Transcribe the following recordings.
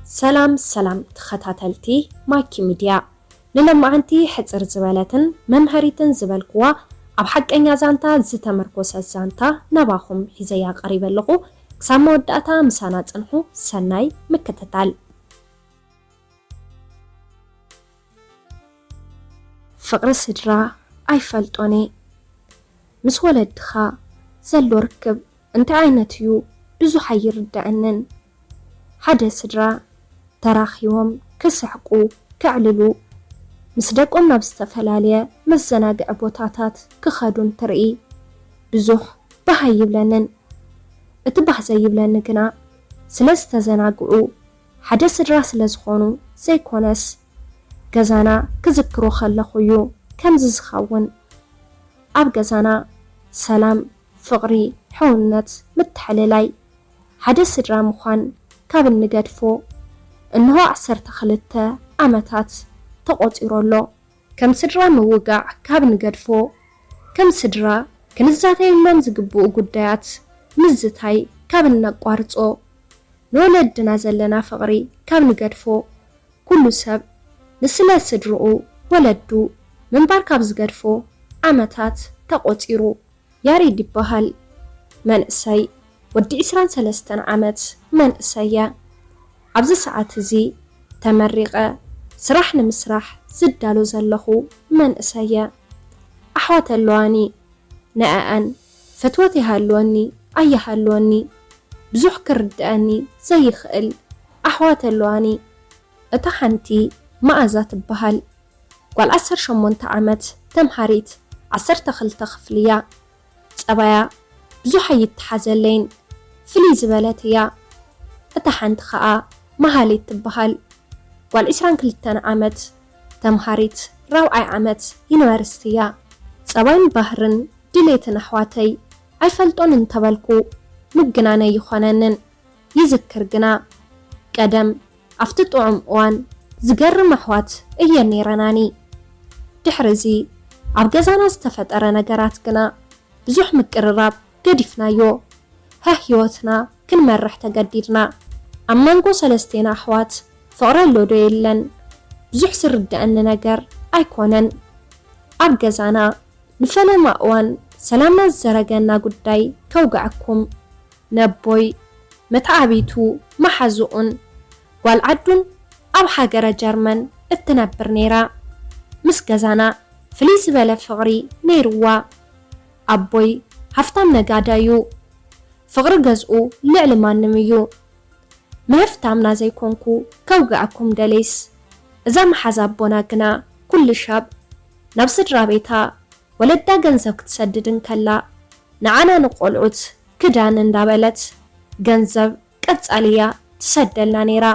ሰላም ሰላም ተኸታተልቲ ማኪ ሚድያ፣ ንሎማዓንቲ ሕጽር ዝበለትን መምሃሪትን ዝበልክዋ ኣብ ሓቀኛ ዛንታ ዝተመርኮሰት ዛንታ ናባኹም ሒዘያ ቀሪበ ኣለኹ። ክሳብ መወዳእታ ምሳና ጽንሑ። ሰናይ ምክትታል። ፍቕሪ ስድራ ኣይፈልጦን እየ። ምስ ወለድኻ ዘሎ ርክብ እንታይ ዓይነት እዩ ብዙሕ ኣይርድኣንን። ሓደ ስድራ ተራኺቦም ክስሕቁ፣ ከዕልሉ፣ ምስ ደቆም ናብ ዝተፈላለየ መዘናግዒ ቦታታት ክኸዱ እንትርኢ ብዙሕ ባህ ኣይብለንን። እቲ ባህ ዘይብለኒ ግና ስለ ዝተዘናግዑ ሓደ ስድራ ስለ ዝኾኑ ዘይኮነስ ገዛና ክዝክሮ ከለኹ እዩ ከምዚ ዝኸውን። ኣብ ገዛና ሰላም፣ ፍቕሪ፣ ሕውነት፣ ምትሕልላይ፣ ሓደ ስድራ ምዃን ካብ እንገድፎ እንሆ ዓሰርተ ክልተ ዓመታት ተቖጺሩ ኣሎ። ከም ስድራ ምውጋዕ ካብ ንገድፎ፣ ከም ስድራ ክንዛተየሎም ዝግብኡ ጉዳያት ምዝታይ ካብ እነቋርጾ፣ ንወለድና ዘለና ፍቕሪ ካብ ንገድፎ፣ ኩሉ ሰብ ንስለ ስድርኡ፣ ወለዱ፣ ምንባር ካብ ዝገድፎ ዓመታት ተቖጺሩ። ያሬድ ይበሃል። መንእሰይ፣ ወዲ ዒስራን ሰለስተን ዓመት መንእሰይ እየ። ኣብዚ ሰዓት እዚ ተመሪቐ ስራሕ ንምስራሕ ዝዳሎ ዘለኹ መንእሰይ እየ። ኣሕዋት ኣለዋኒ። ንኣኣን ፈትወት ይሃልወኒ ኣይሃልወኒ ብዙሕ ክርድኣኒ ዘይኽእል ኣሕዋት ኣለዋኒ። እታ ሓንቲ መኣዛ ትበሃል። ጓል ዓሰርተ ሸሞንተ ዓመት ተምሃሪት ዓሰርተ ክልተ ክፍሊ እያ። ጸባያ ብዙሕ ኣይተሓዘለይን፣ ፍልይ ዝበለት እያ። እታ ሓንቲ ኸኣ መሃሌት ትበሃል። ጓል ዒስራን ክልተን ዓመት ተምሃሪት ራብዓይ ዓመት ዩኒቨርሲቲ እያ። ጸባይን ባህርን ድሌትን ኣሕዋተይ ኣይፈልጦን እንተበልኩ ምግናን ኣይኾነንን። ይዝክር ግና ቀደም ኣብቲ ጥዑም እዋን ዝገርም ኣሕዋት እየን ነይረናኒ። ድሕሪ እዚ ኣብ ገዛና ዝተፈጠረ ነገራት ግና ብዙሕ ምቅርራብ ገዲፍናዮ። ሃህ ህይወትና ክንመርሕ ተገዲድና። ኣብ መንጎ ሰለስቴና ኣሕዋት ፍቕሪ ኣሎ ዶ የለን ብዙሕ ዝርድኣኒ ነገር ኣይኮነን። ኣብ ገዛና ንፈለማ እዋን ሰላምና ዝዘረገና ጉዳይ ከውግዐኩም። ነቦይ፣ መተዓብይቱ፣ መሓዝኡን ጓል ዓዱን ኣብ ሃገረ ጀርመን እትነብር ነይራ። ምስ ገዛና ፍልይ ዝበለ ፍቕሪ ነይርዋ። ኣቦይ ሃፍታም ነጋዳይ እዩ። ፍቕሪ ገዝኡ ልዕሊ ማንም እዩ። ምህፍታምና ዘይኮንኩ ከውግዐኩም ደልየስ፣ እዛ መሓዛ ኣቦና ግና ኩሉ ሻብ ናብ ስድራ ቤታ ወለዳ ገንዘብ ክትሰድድ እንከላ፣ ንዓና ንቖልዑት ክዳን እንዳበለት ገንዘብ ቀጻሊ እያ ትሰደልና ነይራ።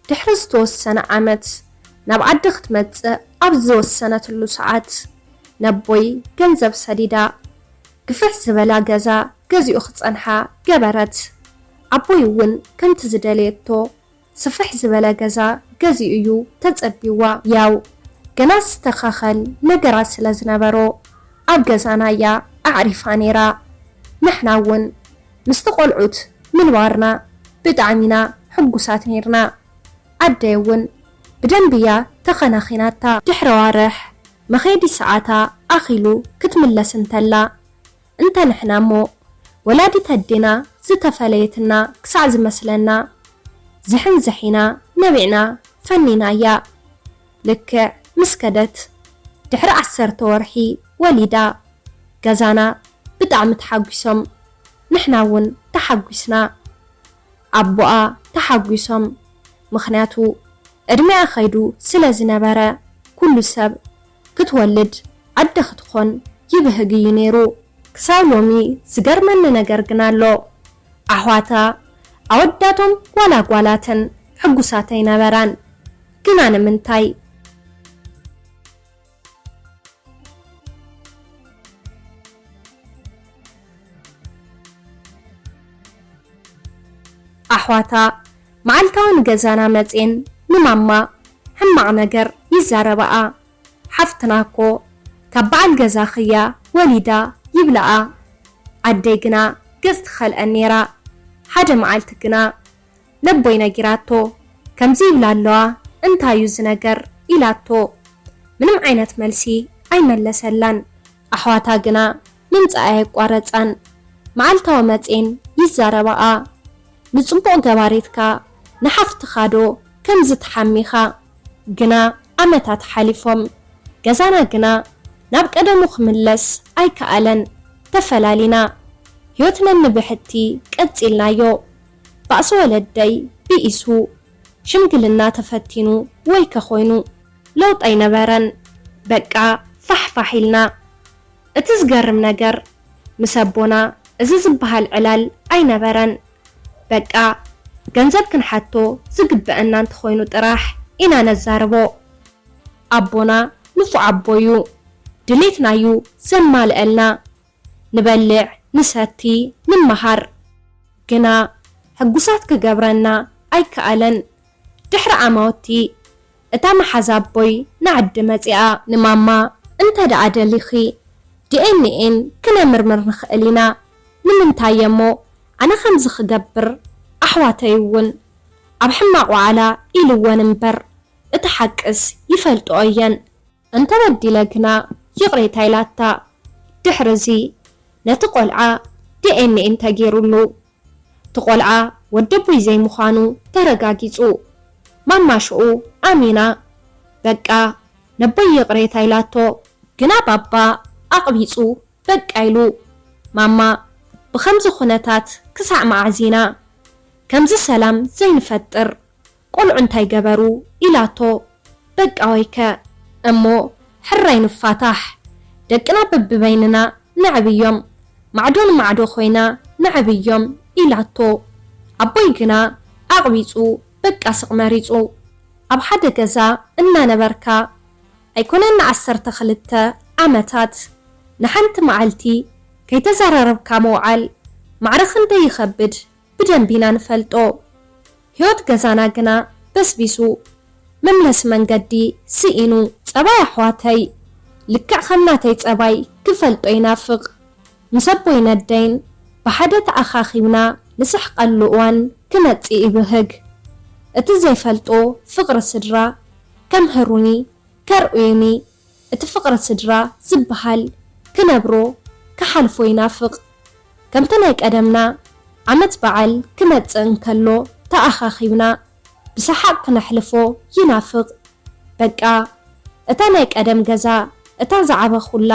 ድሕሪ ዝተወሰነ ዓመት ናብ ዓዲ ክትመጽእ ኣብ ዝወሰነትሉ ሰዓት፣ ነቦይ ገንዘብ ሰዲዳ ግፍሕ ዝበላ ገዛ ገዚኡ ክጸንሓ ገበረት። ኣቦይ እውን ከምቲ ዝደለየቶ ስፍሕ ዝበለ ገዛ ገዚኡ እዩ ተጸቢዋ። ያው ገና ዝተኻኸል ነገራት ስለ ዝነበሮ ኣብ ገዛና እያ ኣዕሪፋ ነይራ። ንሕና እውን ምስቲ ቆልዑት ምንባርና ብጣዕሚ ኢና ሕጉሳት ነይርና። ኣደይ እውን ብደንቢ እያ ተኸናኺናታ። ድሕሪ ኣዋርሕ መኸዲ ሰዓታ ኣኺሉ ክትምለስ እንተላ፣ እንተ ንሕና እሞ ወላዲት ኣዴና ዝተፈለየትና ክሳዕ ዝመስለና ዝሕንዝሕ ኢና ነቢዕና ፈኒናያ። ልክዕ ምስ ከደት ድሕሪ ዓሰርተ ወርሒ ወሊዳ። ገዛና ብጣዕሚ ተሓጒሶም፣ ንሕና እውን ተሓጒስና። ኣቦኣ ተሓጒሶም፣ ምኽንያቱ ዕድሚኣ ኸይዱ ስለ ዝነበረ ኩሉ ሰብ ክትወልድ ዓዲ ክትኾን ይብህግ እዩ ነይሩ። ክሳብ ሎሚ ዝገርመኒ ነገር ግን ኣሎ። ኣሕዋታ ኣወዳቶም ዋላ ጓላተን ሕጉሳት ኣይነበራን። ግና ንምንታይ? ኣሕዋታ መዓልታዊ ንገዛና መጼን ንማማ ሕማቕ ነገር ይዛረባኣ። ሓፍትና እኮ ካብ በዓል ገዛኺ እያ ወሊዳ ይብላኣ። ኣደይ ግና ገጽ ትኸልአን ነይራ። ሓደ መዓልቲ ግና ነቦይ ነጊራቶ፣ ከምዚ ይብላ ኣለዋ፣ እንታይ እዩ እዚ ነገር? ኢላቶ። ምንም ዓይነት መልሲ ኣይመለሰላን። ኣሕዋታ ግና ምምጻእ ኣየቋረጻን። መዓልታዊ መጼን ይዛረባኣ። ንጽቡቕ ገባሪትካ ንሓፍትኻ ዶ ከምዚ ትሓሚኻ? ግና ዓመታት ሓሊፎም። ገዛና ግና ናብ ቀደሙ ክምለስ ኣይከኣለን። ተፈላሊና። ህይወት ነንብሕቲ ቀጺልናዮ። ባእሲ ወለደይ ብኢሱ። ሽምግልና ተፈቲኑ ወይከ ኮይኑ ለውጢ ኣይነበረን። በቃ ፋሕፋሕ ኢልና። እቲ ዝገርም ነገር ምስ ኣቦና እዚ ዝበሃል ዕላል ኣይነበረን። በቃ ገንዘብ ክንሓቶ ዝግበአና እንተኾይኑ ጥራሕ ኢና ነዛርቦ። ኣቦና ንፉዕ ኣቦ እዩ። ድሌትናዩ ዘማልአልና። ንበልዕ፣ ንሰቲ፣ ንመሃር። ግና ሕጉሳት ክገብረና ኣይከኣለን። ድሕሪ ዓማውቲ እታ መሓዛ ኣቦይ ንዓዲ መጺኣ። ንማማ፣ እንተ ደኣ ደሊኺ ዲ ኤን ኤን ክነምርምር ንኽእል ኢና። ንምንታይ እሞ ኣነ ከምዚ ክገብር? ኣሕዋተይ እውን ኣብ ሕማቕ ዋዕላ ኢልወን እምበር፣ እቲ ሓቅስ ይፈልጥኦ እየን። እንተበዲለ ግና ይቕሬታ ኢላታ። ድሕርዚ ነቲ ቆልዓ ዲ ኤን ኤን ተገይሩሉ። እቲ ቆልዓ ወዲ ኣቦይ ዘይምዃኑ ተረጋጊጹ። ማማ ሽዑ ኣሚና። በቃ ነቦይ ይቕሬታ ኢላቶ። ግና ባባ ኣቕቢጹ በቃ ኢሉ። ማማ ብኸምዚ ኩነታት ክሳዕ መዓዝ ኢና ከምዚ ሰላም ዘይንፈጥር? ቆልዑ እንታይ ገበሩ? ኢላቶ። በቃ ወይከ እሞ ሕራይ ንፋታሕ። ደቅና በብበይንና ነዕብዮም። ማዕዶ ንማዕዶ ኮይና ነዕብዮም ኢላቶ። ኣቦይ ግና ኣቕቢጹ በቃ ስቕ መሪጹ። ኣብ ሓደ ገዛ እናነበርካ ኣይኮነን ንዓሰርተ ክልተ ዓመታት ንሓንቲ መዓልቲ ከይተዘራረብካ ምውዓል ማዕረ ክንደይ ይኸብድ ብደንቢ ኢና ንፈልጦ። ህይወት ገዛና ግና በስቢሱ። መምለሲ መንገዲ ስኢኑ። ጸባይ ኣሕዋተይ ልክዕ ከም ናተይ ጸባይ ክፈልጦ ይናፍቕ። ምስ ኣቦይ ነደይን ብሓደ ተኣኻኺብና ንስሕቐሉ እዋን ክመጽእ ይብህግ። እቲ ዘይፈልጦ ፍቕሪ ስድራ ከምህሩኒ ከርእዩኒ፣ እቲ ፍቕሪ ስድራ ዝበሃል ክነብሮ ክሓልፎ ይናፍቕ። ከምቲ ናይ ቀደምና ዓመት በዓል ክመጽእ እንከሎ ተኣኻኺብና ብሰሓቕ ክነሕልፎ ይናፍቕ። በቃ እታ ናይ ቀደም ገዛ፣ እታ ዝዓበኹላ፣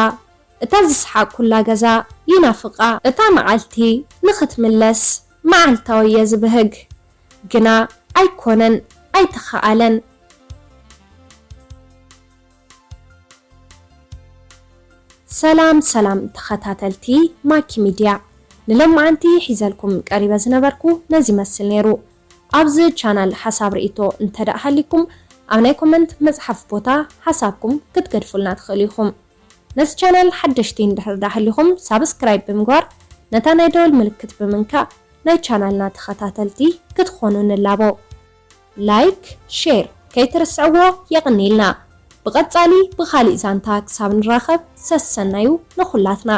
እታ ዝሰሓቕኩላ ገዛ ይናፍቓ። እታ መዓልቲ ንኽትምለስ መዓልታዊ እየ ዝብህግ፣ ግና ኣይኮነን፣ ኣይተኸኣለን። ሰላም ሰላም ተኸታተልቲ ማኪ ሚድያ፣ ንሎማዓንቲ ሒዘልኩም ቀሪበ ዝነበርኩ ነዚ ይመስል ነይሩ። ኣብዚ ቻናል ሓሳብ ርእይቶ እንተ ደኣ ሃሊኩም ኣብ ናይ ኮመንት መጽሓፍ ቦታ ሓሳብኩም ክትገድፉልና ትኽእሉ ኢኹም። ነዚ ቻናል ሓደሽቲ እንድሕር ደኣ ሃሊኹም ሳብስክራይብ ብምግባር ነታ ናይ ደወል ምልክት ብምንካእ ናይ ቻናልና ተኸታተልቲ ክትኾኑ ንላቦ። ላይክ፣ ሼር ከይትርስዕዎ የቕንየልና። ብቐጻሊ ብኻሊእ ዛንታ ክሳብ ንራኸብ ሰሰናዩ ንኹላትና።